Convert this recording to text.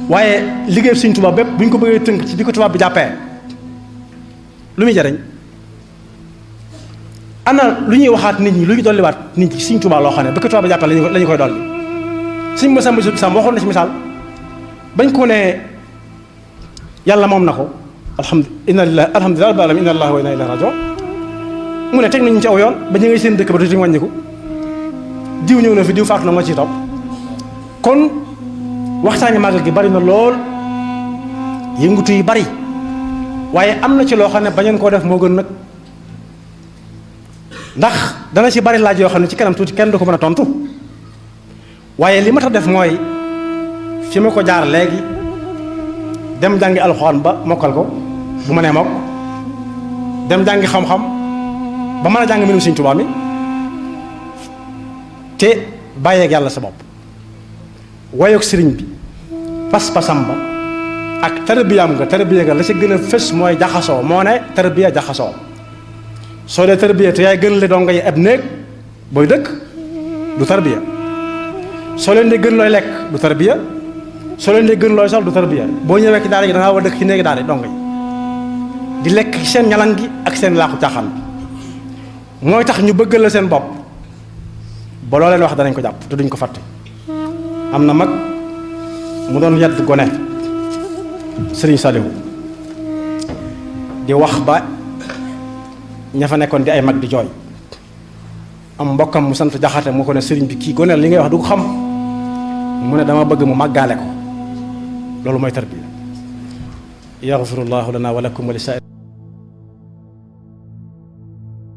waaye liggéey Sëriñ Tuubaa bépp bu ñu ko bëggee tënk ci bi ko tubaab bi jàppee lu muy jariñ ana lu ñuy waxaat nit ñi lu ñu dolliwaat nit ñi Sëriñ Tuubaa loo xam ne bi ko tubaab bi jàppee lañu koy dolli Sëriñ Masamba Sam waxoon na ci misaal bañ ko ne yàlla moom na ko alhamdulilah rabbil alamin inna lillahi wa inna ilayhi raji'un mu ne teg nañu ci aw yoon ba ñu ngay seen dëkk ba tuuti wàññiku diw ñëw na fi diw faatu na moo ciy topp kon waxtaani màggal gi bari na lool yëngutu yi bari waaye am na ci loo xam ne bañeen koo def moo gën nag ndax dana ci bari laaj yoo xam ne ci kanam tuuti kenn du ko mën a tontu waaye li ma tax def mooy fi ma ko jaar léegi dem jàngi alxuraan ba mokkal ko bu ma nee mokk dem jàngi xam-xam ba mën a jàng mbirum Sëriñ Tuubaa mi te bàyyeeg yàlla sa bopp wayoog sëriñ bi pas-pasam ba ak tarbiyaam nga tarbiya nga la ci gën a fës mooy jaxasoo moo ne tarbiya jaxasoo soo dee tarbiya te yaay gën le doo ngay ab néeg booy dëkk du tarbiya soo leen dee gën looy lekk du tarbiya soo leen dee gën looy sol du tarbiya boo ñëwee ci daara gi da ngaa war a dëkk ci néegi daara dong yi di lekk ci seen ñalan gi ak seen laaxu caaxaan bi mooy tax ñu bëggal la seen bopp ba loo leen wax danañ ko jàpp te duñ ko fàtte am na mag mu doon yedd gone Sëriñ Saliou di wax ba ña fa nekkoon di ay mag di jooy am mbokkam mu sant Jaxate mu ko ne sëriñ bi kii gone li ngay wax du ko xam mu ne dama bëgg mu màggaale ko loolu mooy tarbiya yaxfirullahu lana wa lakum wa li